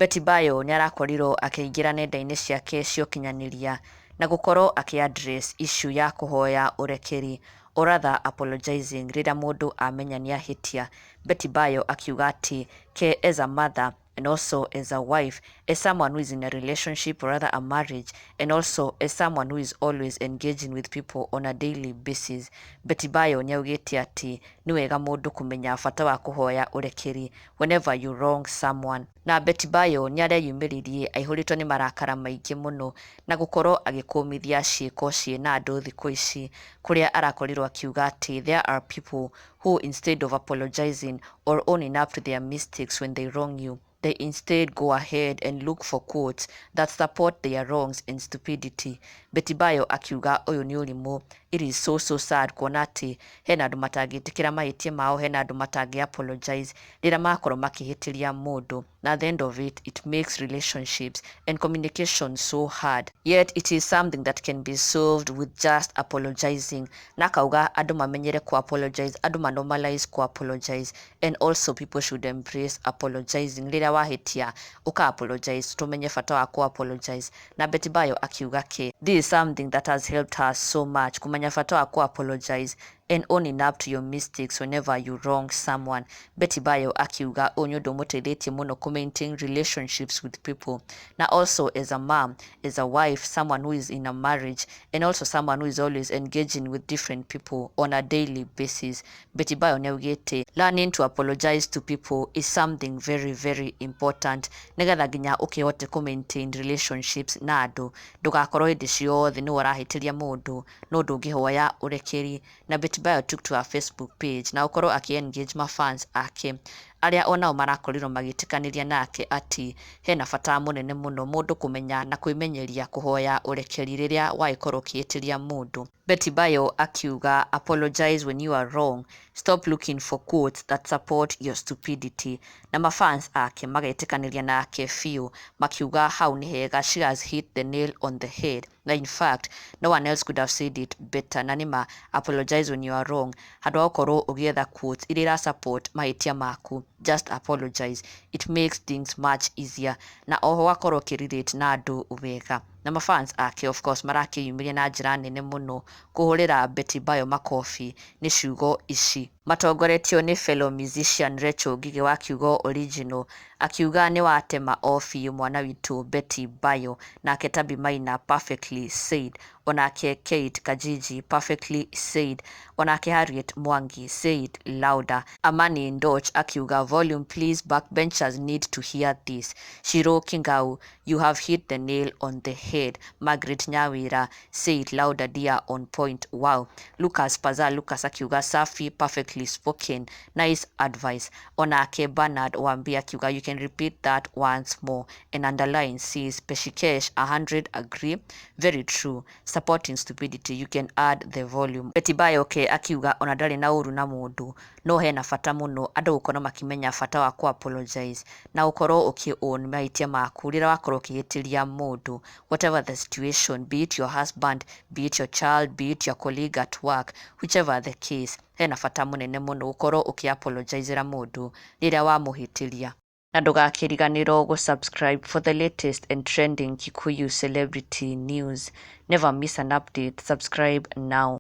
Betty Bayo nĩ arakorirwo akĩingĩra nenda-inĩ ciake cia ũkinyanĩria na gũkorwo akĩ address issue ya kũhoya ũrekeri, or rather apologizing, rĩrĩa mũndũ amenya nĩ ahĩtia. Betty Bayo akiuga atĩ ke as a mother and also as a wife, as someone who is in a relationship or rather a marriage, and also as someone who is always engaging with people on a daily basis, Betty Bayo nĩ augĩte atĩ nĩ wega mũndũ kũmenya bata wa kũhoya ũrekeri whenever you wrong someone. Na Betty Bayo nĩ areyumĩririe aihũrĩtwo nĩ marakara maingĩ mũno na gũkorwo agĩkũmithia ciĩko ciĩna andũ thikũ ici, kũrĩa arakorirwo akiuga atĩ there are people who, instead of apologizing or owning up to their mistakes when they wrong you, they instead go ahead and look for quotes that support their wrongs and stupidity. Betty Bayo akiuga ũyũ nĩ ũrimũ. It is so so sad kuona atĩ hena andũ matangĩtĩkĩra mahĩtia mao, hena andũ matangĩ apologize rĩrĩa makorwo makĩhĩtĩria mũndũ, na at the end of it, it makes relationships and communication so hard, yet it is something that can be solved with just apologizing. Na akauga andũ mamenyere ku apologize, andũ ma normalize ku apologize, and also people should embrace apologizing. Rĩrĩa wahĩtia, ũka apologize, tũmenye bata wa ku apologize. Na Betty Bayo akiuga ke this is something that has helped her so much, kũmenya bata wa ku apologize and owning up to your mistakes whenever you wrong someone. Betty Bayo akiuga ũyũ nĩ ũndũ ũmũteithĩtie mũno kũ maintain relationships with people, na also as a mom, as a wife, someone who is in a marriage, and also someone who is always engaging with different people on a daily basis. Betty Bayo nĩ augĩte learning to apologize to people is something very very important, nĩgetha nginya ũkĩhote kũ maintain relationships na andũ, ndũgakorwo hĩndĩ ciothe nĩwe ũrahĩtĩria mũndũ no ndũngĩhoya ũrekeri. Na Betty Bayo took to her Facebook page na gũkorwo akĩ engage mafans ake, arĩa onao marakorirwo magĩtĩkanĩria nake atĩ hena bata mũnene mũno mũndũ kũmenya na kwĩmenyeria kũhoya ũrekeri rĩrĩa wagĩkorwo ũkĩhĩtĩria mũndũ. Betty Bayo akiuga, "Apologize when you are wrong. Stop looking for quotes that support your stupidity." Na mafans ake magetĩkanĩria nake biũ, makiuga hau nĩ hega, she has hit the nail on the head, na in fact no one else could have said it better. Na nĩma, apologize when you are wrong, handũ ha gũkorwo ũgĩetha quotes iria ira support mahĩtia maku. Just apologize, it makes things much easier, na oho ũgakorwo ũkĩrelate na andũ wega. Na mafans ake of course marakĩyumĩria na njĩra nene mũno kũhũrĩra Betty Bayo makobi nĩ ciugo ici, matongoretio nĩ fellow musician Rachel Ngigĩ wa Kiugo Original, akiuga, "Nĩ watema o biũ, mwana witũ Betty Bayo." Nake Tabi Maina, "Perfectly said." Onake Kate Kajiji, "Perfectly said." Onake Harriet Mwangi, "Say it louder." Amani Ndoch akiuga, "Volume please, backbenchers need to hear this." Shiro Kingau, "You have hit the nail on the head." Margaret Nyawira, "Say it louder dear, on point, wow." Lucas Paza Lucas akiuga, "Safi, perfectly spoken, nice advice." Onake Bernard Wambi akiuga, "You can repeat that once more and underline, sis." Peshikesh, 100 agree, very true, supporting stupidity, you can add the volume. Betty Bayo ke akiuga ona ndarĩ na ũru na mũndũ, no hena bata mũno andũ gũkorwo makĩmenya bata wa ku apologize na gũkorwo ũkĩ own mahĩtia maku rĩrĩa wakorwo ũkĩhĩtĩria mũndũ, whatever the situation, be it your husband, be it your child, be it your colleague at work, whichever the case, hena bata mũnene mũno gũkorwo ũkĩ apologizera mũndũ rĩrĩa wamũhĩtĩria. Na ndũgakĩriganĩrwo gũ subscribe for the latest and trending Kikuyu celebrity news. Never miss an update. Subscribe now.